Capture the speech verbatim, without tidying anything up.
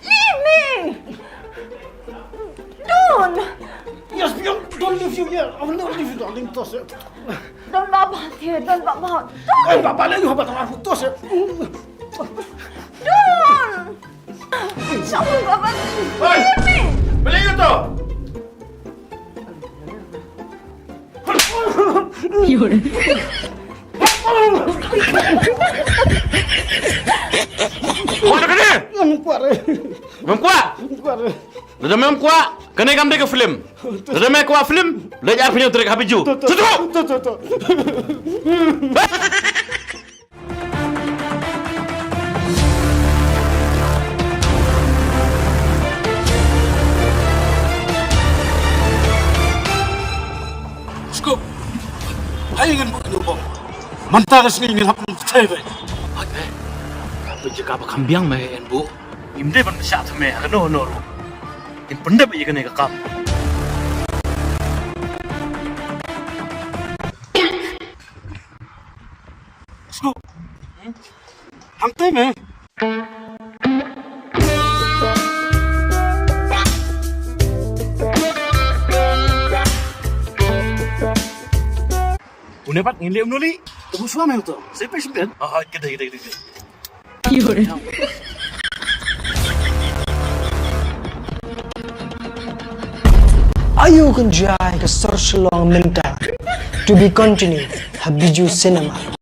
Leave me! Don't! Yes, Pyong, don't leave you here. I will not leave you, darling. Don't say. Don't baba here, don't baba. Don't! Hey, baba, let you have a talk. Don't say. Don't! Don't baba. Hey! Leave me! Beli itu. Kwah dah kane? Ngam kwah re. Ngam kwah? Ngam kwah re. Lada mem kwah, kane kam dei ka film. Lada mem kwah film, leit arphew hynñiew tarik ha Bijou. To, to, to, to, to. Scoop. Hai ngan buh ïa u bom. Mynta ka sngi ngin hap nang tei beit. Hooid me. Ka jaka ba kham biang me en buh. Ngim dei ban pynshah thymmai ha kano kano ruh. Ngin pyndep ïa kane ka kam. Scoop. Hangtei me. Une pat ngin leh mano lei. Tunggu shuwa me to. Sai pei shim pei. Ah, ah, kede, kede, kede, kede. Ayu kan jai ka sor Shillong mynta. To be continued ha Bijou Cinema.